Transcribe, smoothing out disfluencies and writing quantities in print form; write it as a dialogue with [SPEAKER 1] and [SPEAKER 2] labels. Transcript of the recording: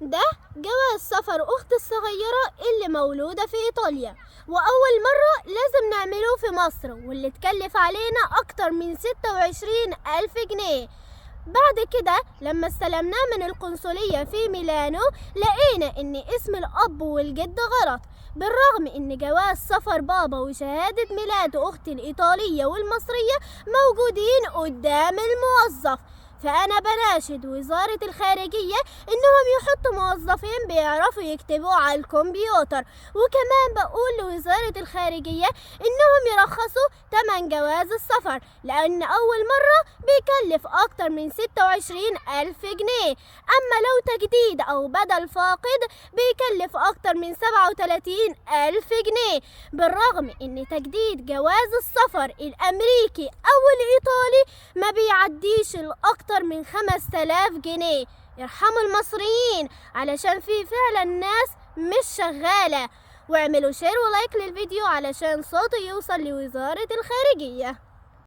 [SPEAKER 1] ده جواز سفر أختي الصغيرة اللي مولودة في إيطاليا، وأول مرة لازم نعمله في مصر، واللي اتكلف علينا أكتر من 26,000 جنيه. بعد كده لما استلمناه من القنصلية في ميلانو لقينا إن اسم الأب والجد غلط، بالرغم إن جواز سفر بابا وشهادة ميلاد أختي الإيطالية والمصرية موجودين قدام الموظف. فأنا بناشد وزارة الخارجية إنهم يحطوا موظفين بيعرفوا يكتبوا على الكمبيوتر، وكمان بقول لوزارة الخارجية إنهم يرخصوا تمن جواز السفر، لأن أول مرة بيكلف أكتر من 26,000 جنيه، أما لو تجديد أو بدل فاقد بيكلف أكتر من 37,000 جنيه، بالرغم إن تجديد جواز السفر الأمريكي أو الإيطالي ما بيعديش الأكتر من 5,000 جنيه. ارحموا المصريين علشان في فعلا ناس مش شغالة، واعملوا share و like للفيديو علشان صوته يوصل لوزارة الخارجية.